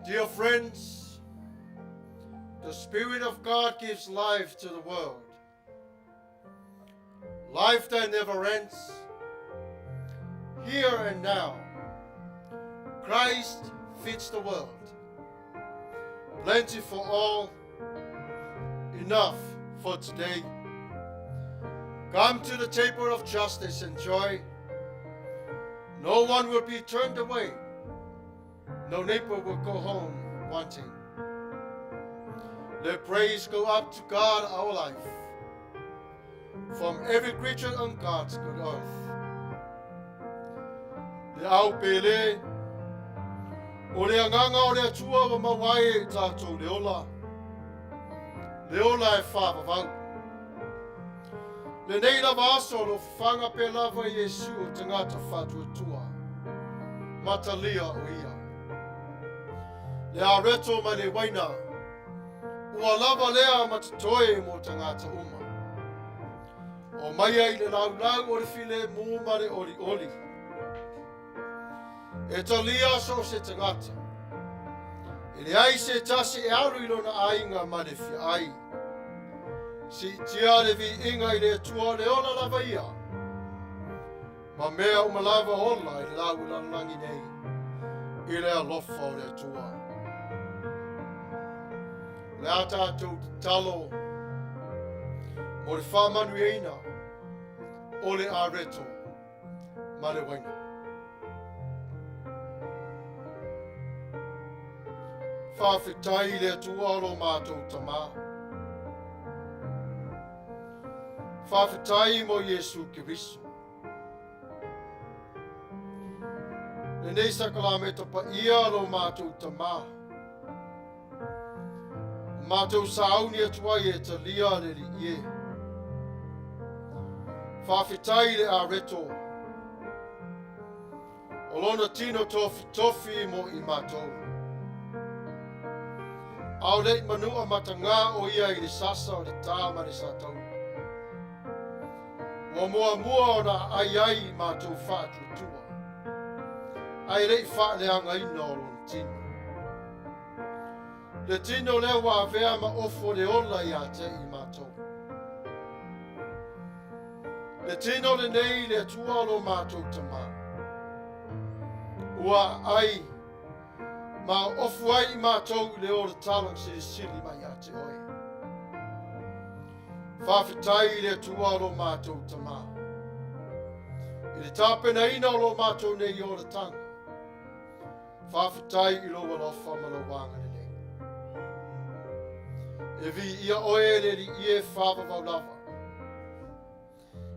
Dear friends, the Spirit of God gives life to the world. Life that never ends. Here and now, Christ feeds the world. Plenty for all, enough for today. Come to the table of justice and joy. No one will be turned away. No neighbor will go home wanting. Let praise go up to God our life from every creature on God's good earth. Le au pele, o le anganga o le atua wa maua ai e tātou le ola. Le ola e whāvavau. Lenei lava aso o lo fafaga pea lava Iesu o tagata faatuatua, matalia o ia. Le areto ma le waina, ua lava lea ma totoe mo tagata uma. O maia i le laulau o le filemu ma le olioli. E talia so o se tagata. E leai se tasi e alu i lona aiga ma le fia ai. Siitia le viiga i le Atua le ola lava ia. Ma mea uma lava ola i le lau i lalolagi nei, i le alofa o le Atua. O le a tātou tatalo mo le faamanuiaina o le areto ma le waina. Faafetai i le Atua lo mātou Tamā. Faafetai mo Iesu Keriso. Lenei sakalameta paia lo mātou Tamā. Matou sauni atu ai e talia le Alii e. Faafetai i le areto o lona tino tofitofi mo i matou. Aole i manua matagā o ia i le sasa o le tā ma le sataua. Ua muamua ona aai ai i matou faatuatua, ae le i faaleagaina o lona tino. Le tino lea ua avea ma ofu o le ola ia te i matou. Le tino lenei le Atua o lo matou Tamā. Ua ai ma ofu ai i matou i le olataga silisili mai ia te oe. Faafetai i le Atua o lo matou Tamā. I le tapenaina o lo matou nei olataga, Faafetai i lou alofa ma lou agalelei. E viia oe e le Alii e faavavau lava.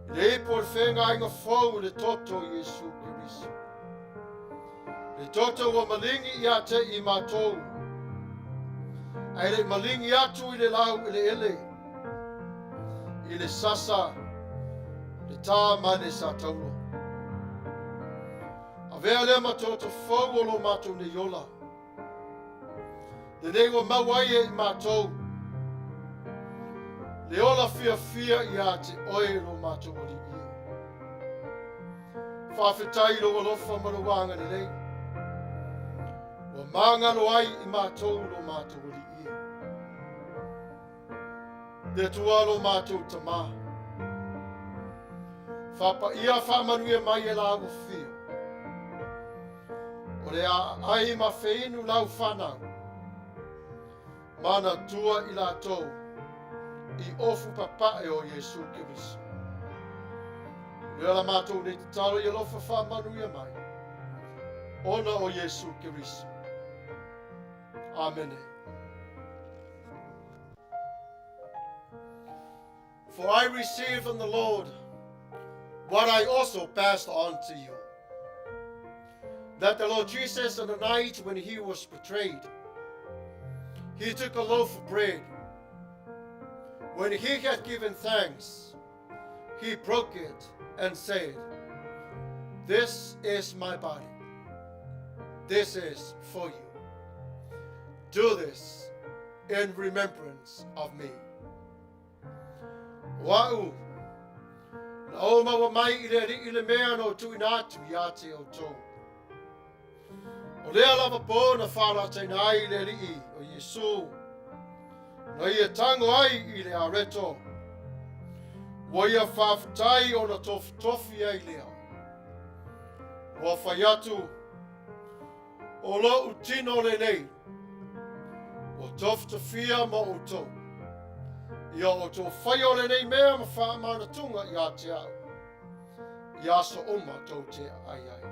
I le ipu o le feagaiga fou i le toto o Iesu Keriso. Le toto ua malingi ia te i matou, ae le i malingi atu i le lau eleele, i le sasa, le tā ma le satauro. Avea lea ma toto fou o lo matou nei ola. Lenei ua maua ai e i matou le ola fiafia ia te oe lo matou Alii e. Faafetai i lou alofa ma lou agalelei. Ua magalo ai i matou lo matou Alii e. Le Atua lo matou Tamā. Faapaia faamanuia mai e la ua fio. O le aai ma feinu lau whanau. Mana tua i latou i ofu papae o Iesu Keriso. Lea la matou nei tatalo i alofa faamanuia mai. Ona o Iesu Keriso. Amene. For I received from the Lord what I also passed on to you. That the Lord Jesus, on the night when he was betrayed, he took a loaf of bread. When he had given thanks, he broke it and said, This is my body. This is for you. Do this in remembrance of me. O a'u, Na ou maua mai i le Alii le mea na ou tuuina atu ia te outou. O lea lava pō na faalataina ai le Alii o Iesu, na ia tago ai i le areto, ua ia faafetai ona tofutofi ai lea. Ua fai atu, O lo'u tino lenei, ua tofutofia mo outou. Ia outou faia o lenei mea ma faamanatuga ia te au, i aso uma tou te ai ai.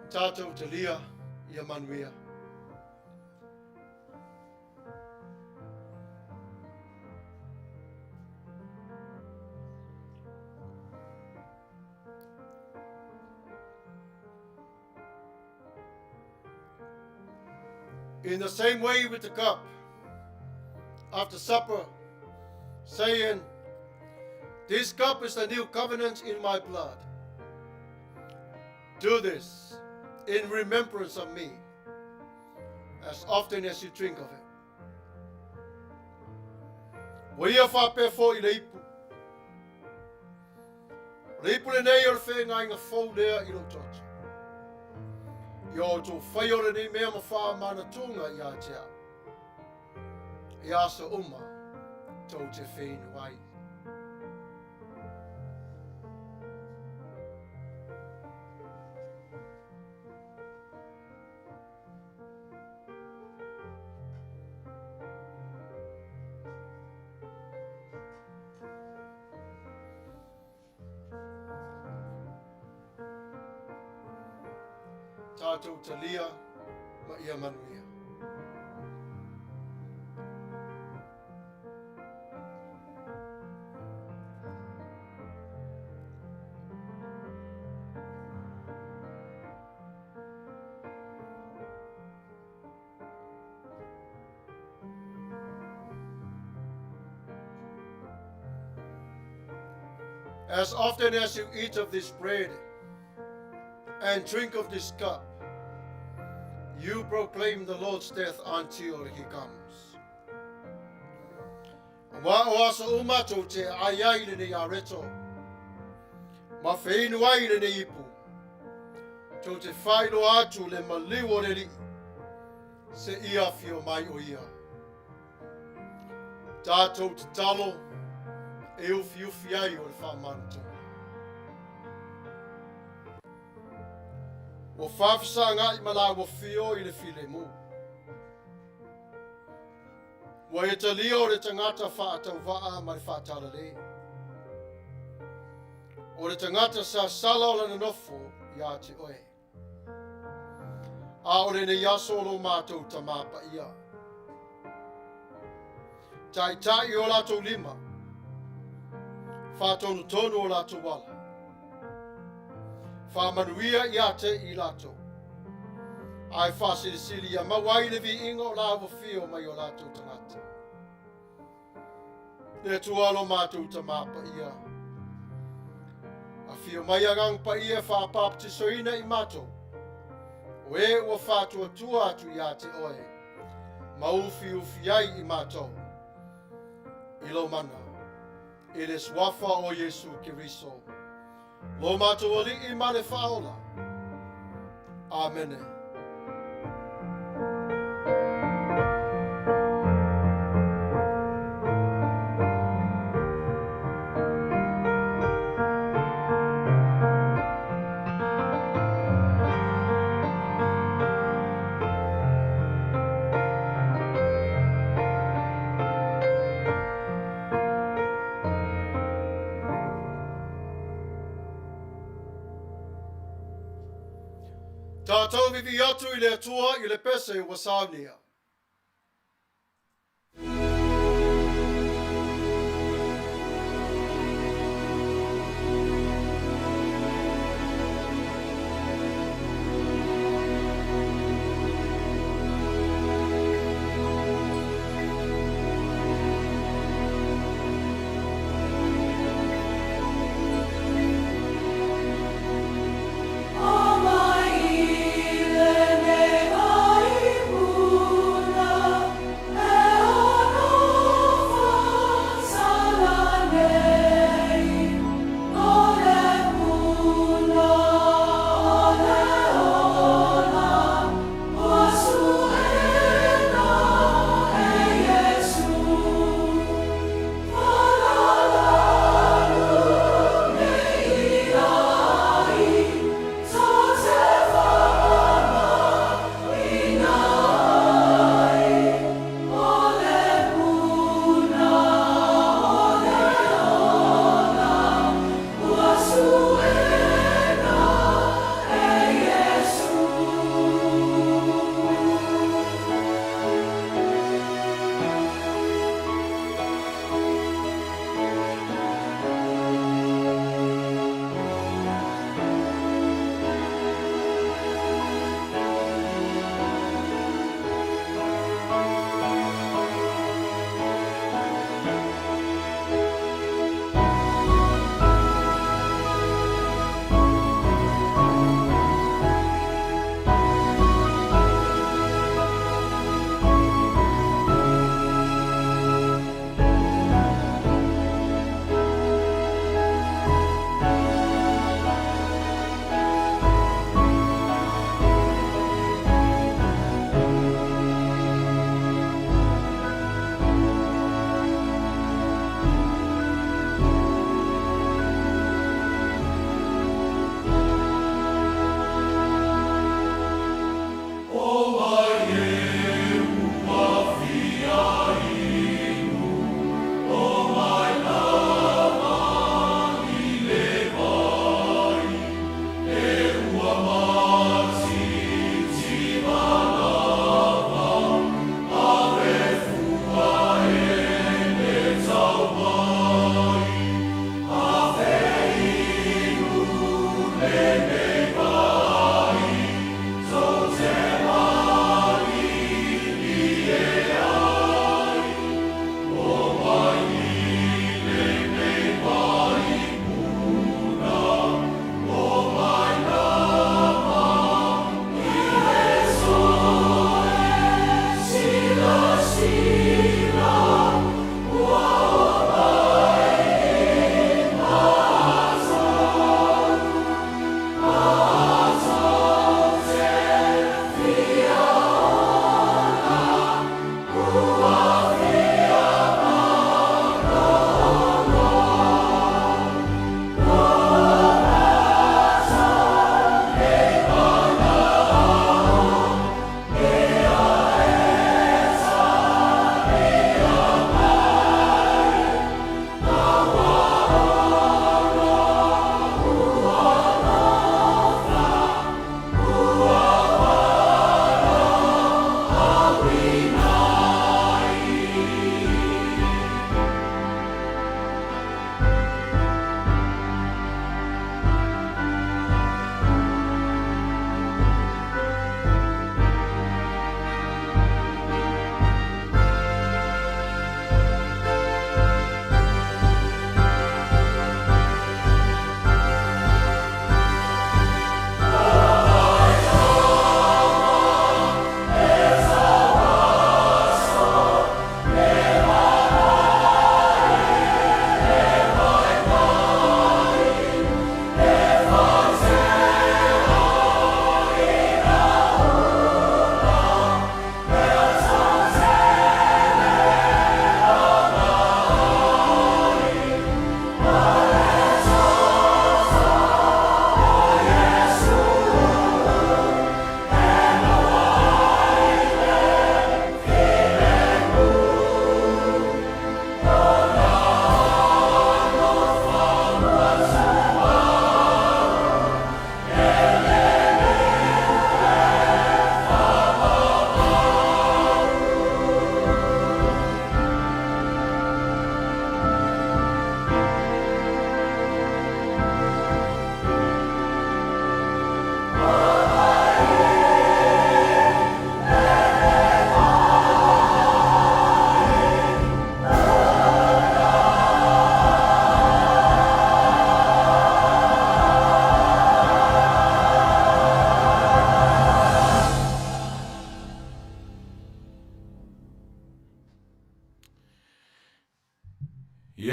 Tatou talia ia manuia. In the same way with the cup, after supper, saying, This cup is the new covenant in my blood. Do this in remembrance of me as often as you drink of it. Ua ia faapea foi i le ipu. O le ipu lenei o le feagaiga fou lea i lou toto. Ia outou faia o lenei mea ma faamanatuga ia te au. I aso uma tou te feinu ai. Tātou talia ma ia manuia. As often as you eat of this bread and drink of this cup, you proclaim the Lord's death until he comes. Auā o aso uma tou te ai ai i lenei areto, ma feinu ai i lenei ipu, tou te faailoa atu le maliu o le Alii, seia afio mai o ia. Tatou tatalo e ufiufi ai o le faamanu-toga. Ua faafesagaʻi ma laua fio i le filemu. Ua e talia o le tagata faatauvaa ma le faatalalei. O le tagata sasala o lana nofo ia te oe. A o lenei aso o lo matou Tamā Paia. Taitai o latou lima, faatonutonu o latou ala. Faamanuia ia te i latou, ae faasilisili ia maua ai le viiga o laua fio mai o latou tagata. Le Atua lo matou Tamā Paia, afio mai Agaga Paia e faapapatisoina i matou, o e ua faatuatua atu ia te oe, ma ufiufi ai i matou, i lou mana, i le Suafa o Iesu Keriso, lo matou Alii ma le Faaola. Amene. Tatou vivii atu i le Atua i le pese ua saunia.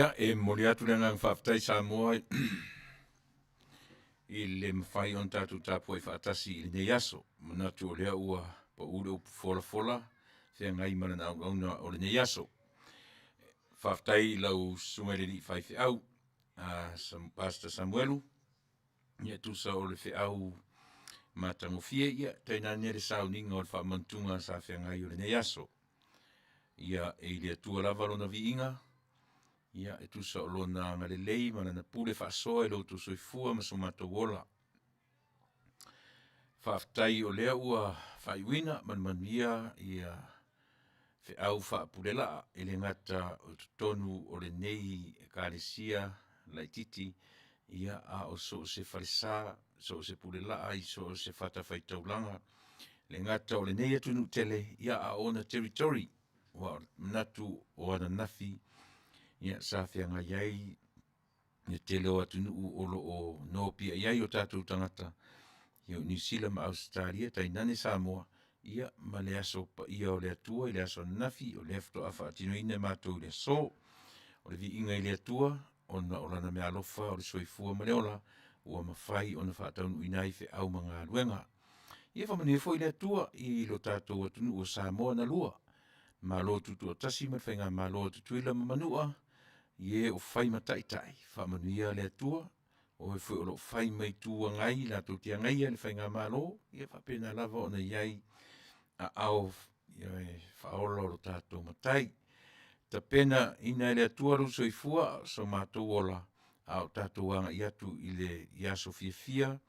Ia, e momoli atu le agaga faafetai Samoa i le mafai ona tatou tapuai faatasi i lenei aso. Manatu o lea ua pau le upu folafola feagai ma lana auauna o lenei aso. Faafetai i lau Susuga i le Alii Faifeau, Pastor Samuelu, ia tusa o le feau matagofie, ia tainane le sauniga o le faamanatuga sa feagai o lenei aso. Ia e i le Atua lava lona viiga, ia e tusa o lona agalelei ma lana pule faasoa i lo outou soifua ma so matou ola. Faafetai o lea ua faaiuina ma le manuia ia feau faapulelaa e le gata o totonu o lenei Ekalesia laitiiti, ia a o so o se falesa, so o se pulelaa i so o se fatafaitaulaga, e le gata o lenei atunuu tele, ia a o ona territory. Aua o le manatu o ananafi ia sa feagai ai le tele o atunuu o lo o nopiai ai o tatou tagata, ia o Niu Sila ma Ausetalia tainane Samoa, ia ma le Aso Paia o le Atua i le aso ananafi, o lea faatoa faatinoina e matou i le aso. O le Viiga i le Atua ona o Lana meaalofa o le soifua ma le ola ua mafai ona faataunuuina ai feau ma galuega. Ia faamanuia foi le Atua i lo tatou atunuu o Samoa na lua, Malo Tutoatasi ma le Faigamalo a Tutuila ma Manua, i e o fai ma taitai, faamanuia le Atua, o e foi o lo o fai ma Itu Agai latou te agaia le Faigamalo, ia faapena lava ona i ai aao faaola o lo tatou Matai. Tapenaina e le Atua lou soifua a o so matou ola, a o tatou agai atu i aso fiafia,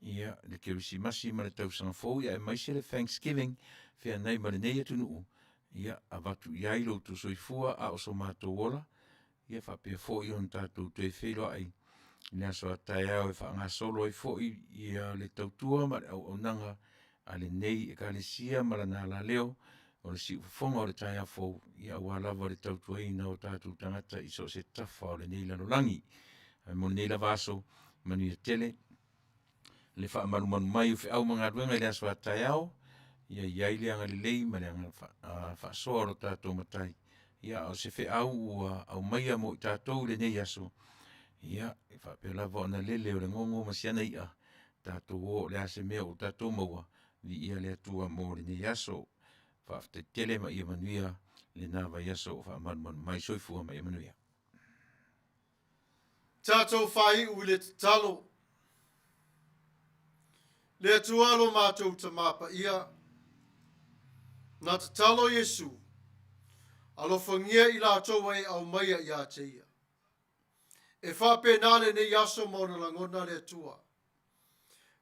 ia le Kerisimasi ma le Tausaga Fou aemaise le Thanksgiving feagai ma lenei atunuu, ia avatu i ai lo outou soifua a o so matou ola, ia faapea foi ona tatou toe feiloai i le aso a taeao e faagasolo ai foi ia le tautua ma le auaunaga a lenei Ekalesia ma lana alaleo o le siufofoga o le taeao fou, ia aua lava le tautuaina o tatou tagata i so o se tafa o lenei lalolagi. Ae mo lenei lava aso, manuia tele le faamalumalu mai o feau ma galuega i le aso a taeao, ia i ai le agalelei ma le faasoa o lo tatou Matai, a o se feau ua aumaia mo i tatou i lenei aso, ia e faapea lava ona lele o le gogo ma si ana i'a, tatou o o le a se mea ua tatou maua, viia le Atua mo lenei aso. Faafetai tele ma ia manuia lena vaiaso o faamalumalu mai. Soifua ma ia manuia. Tatou faaiu i le tatalo. Le Atua lo matou Tama Paia, na tatalo Iesu, alofagia i latou ua e aumaia ia te ia. E faapena lenei aso ma ona lagona le Atua.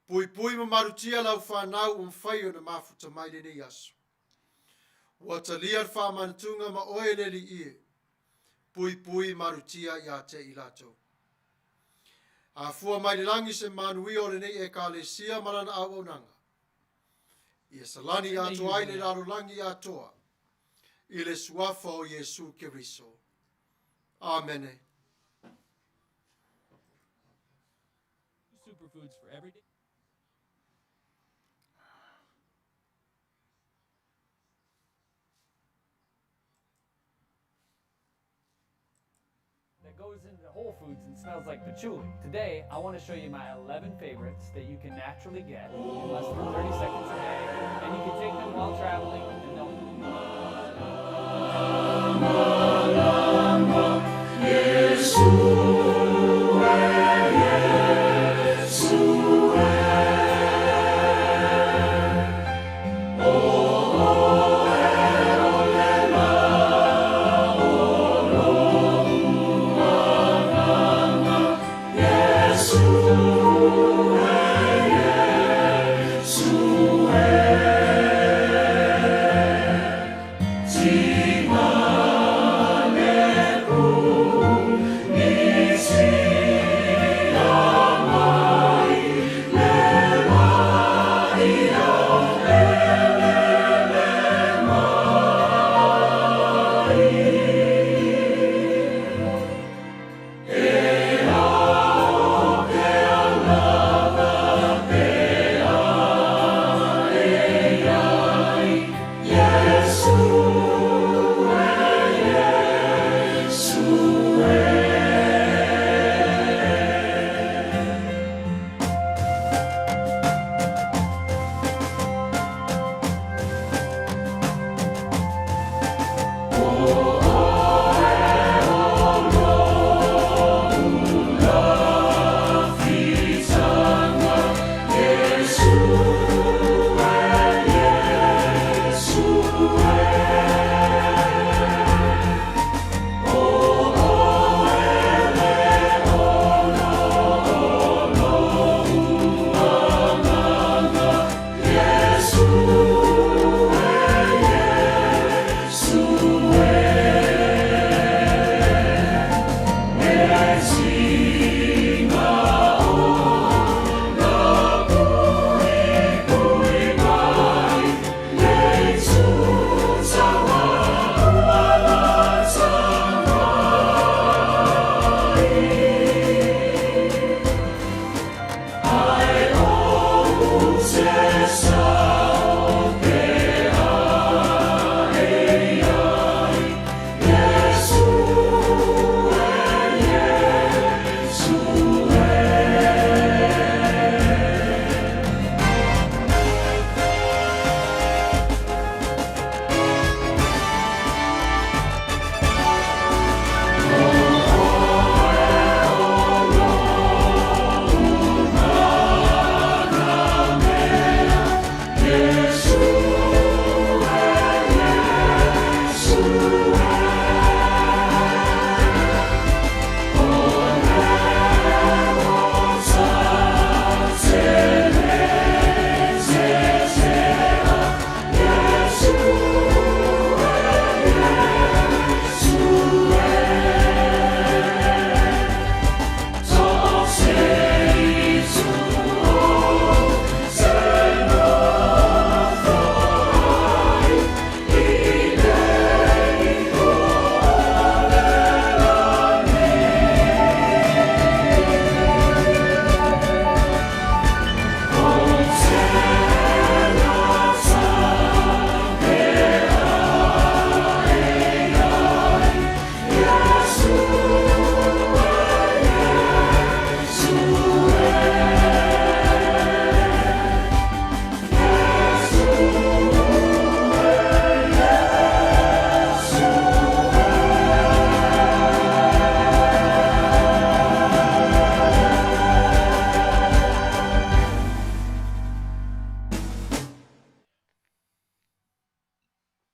Puipui ma malutia lau fanau ua mafai ona mafuta mai lenei aso. Ua talia le faamanatuga ma oe le Alii e, puipui malutia ia te i latou. Afua mai le lagi se manuia o lenei Ekalesia ma lana auaunaga. Ia salani atoa ai le lalolagi atoa i le suafa o Iesu Keriso. Amene. Superfoods for every day. That goes into Whole Foods and smells like patchouli. Today, I want to show you my 11 favorites that you can naturally get in less than 30 seconds a day, and you can take them while traveling, and they'll